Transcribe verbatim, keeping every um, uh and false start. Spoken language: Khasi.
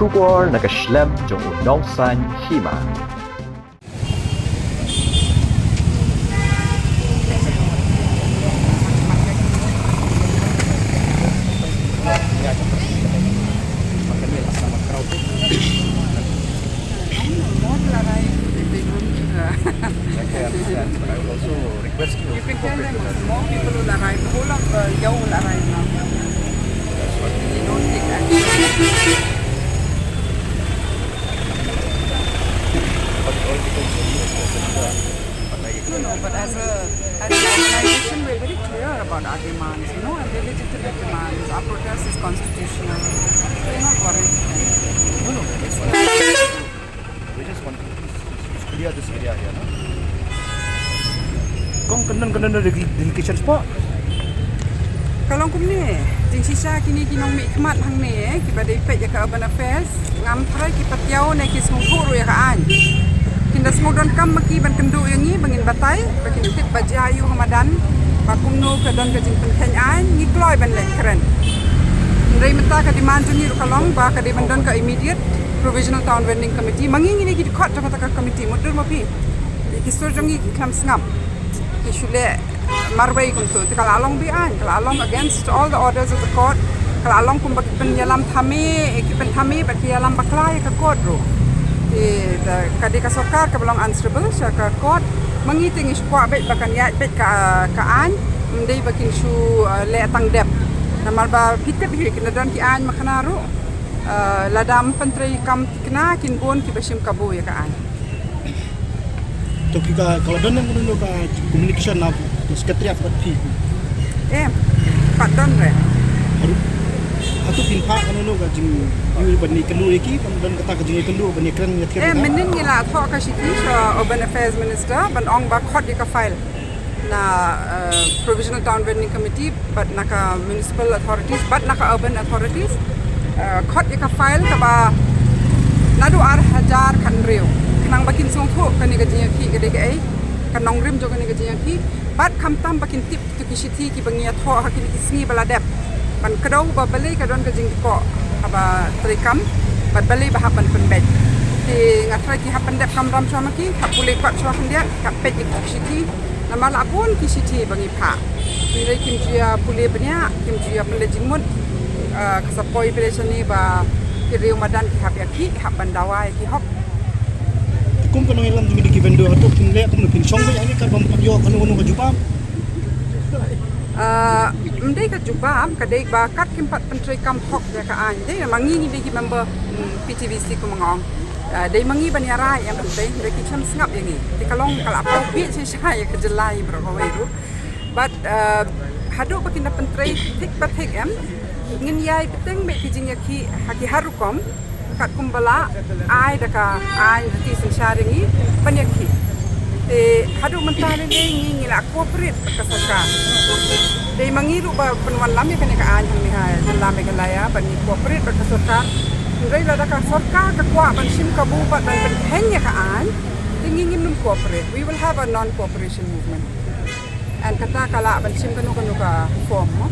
Khubor na ka shlem jong u nongsan hima. I can understand, but I would also request you to cooperate with us. More people will arrive. The whole of uh, Yew will arrive now. They don't take action. But it all depends on you as well. No, no, but as a, as an organization, we're very clear about our demands. You know, and they're legitimate demands. Our protest is constitutional. We're not worried. No, no, it's, we just want to please, please clear this area here, no? Kong kynnon kynnon da delegations po. Ka long kumne, jingshisha kine ki nongmihkhmat hangne, eh, kiba dei peit ïa ka urban affairs, ngam tharai ki patiaw ne ki sngewthuh ruh ïa ka aiñ. Kin da sngew donkam ma ki ban kynduh ïa ngi, ba ngin batai, ba kin tip ba jia ïa u ha madan, ba kumno ka don ka jingpynkheiñ aiñ, ngi kloi ban leit kren. Hynrei mynta ka demand jong ngi ruh ka long, ba ka dei ban don ka immediate Provisional Town Vending Committee, ma ngi ngi dei ki dkhot jong kata ka committee, mutdur ma phi. Ki sur jong ngi ki khlem sngap. Ki shu leh marwei kumto. Te ka la long be-aiñ, ka la long against all the orders of the court. Ka la long kumba ki pynïalam thame, ki pynthame bad ki ïalam bakla ïa ka court ruh. Te da ka dei ka sorkar kaba long answerable sha ka court. Ma ngi te ngi shu kwah beit ba kan ïaid beit ka, ka aiñ. Ym dei ba kin shu, uh, leh tang dep. Namar ba phi tip hi kin da don ki aiñ makhana ruh. Uh, lada ym pyntrei kam thikna kin bun kiba shim kabu ïa ka aiñ. To ki ka, ka la don ne kano kano ka communication na ka secretariat bad phi? Em, pat don re. Hato phin phah kano kano ka jing, ïa ban ïakynduh ïa ki, ban don kata ka jingïakynduh, ban ïakren ïa ki. Em, mynnin ngi la thoh ka shithi sha Urban Affairs Minister ban ong ba khot ïa ka file na, eh, Provisional Town Vending Committee bad na ka municipal authorities bad na ka urban authorities, eh, khot ïa ka file kaba naduh ar hajar khathynriew. Khnang ba kin sngewthuh kane ka jingïakhih ka dei kaei, ka nongrim jong kane ka jingïakhih. Bad khamtam ba kin tip kito ki shithi kiba ngi ïathoh ha kine ki sngi ba la dep. Ban kdew ba balei ka don ka jingkhoh haba treikam bad balei ba hap ban pynbeit. Te nga tharai ki hap pyndep kamram shuwa ma ki, hap pule pat shuwa khyndiat, hap peit ïa ki shithi. Namar la bun ki shithi ba ngi phah. Hynrei kim ju ïa pule bniah, kim ju ïa pynleit jingmut. Ah, ka sa poi pule shane ba ki riew madan ki hap ïakhih, hap ban dawa ïa ki hok. Kum ka nongïalam jong ngi da ki vendor, hato phin leh kumno, phin shong beit hangne kat bym pat ïoh kano kano ka jubab? Ah, ym dei ka jubab, ka dei ba kat kim pat pyntreikam hok ïa ka aiñ. Dei ma ngi ngi dei ki member, mm, P T V C kum nga ong. Ah, dei ma ngi ban ïarai em, dei, dei ki khlem sngap ïa ngi. Te ka long ka la paw beit shisha ïa ka jylla baroh kawei ruh. Bad, ah, haduh ba kin da pyntrei thik pa thik em, ngin ïai bteng beit ki jingïakhih ha ki har rukom, katkum ba lah, ai da ka aiñ riti synshar ïa ngi ban ïakhih. Te haduh mynta lei lei ngi ngi la cooperate bad ka sorkar. Dei ma ngi ruh ba pynwanlam ïa kane ka aiñ hangne ha jylla Meghalaya, bad ngi cooperate bad ka sorkar. Hynrei lada ka sorkar ka kwah ban shim kabu bad ban pynkheiñ ïa ka aiñ, te ngi ngin ym cooperate. We will have a non-cooperation movement. And kata ka lah ban shim kano kano ka form mo.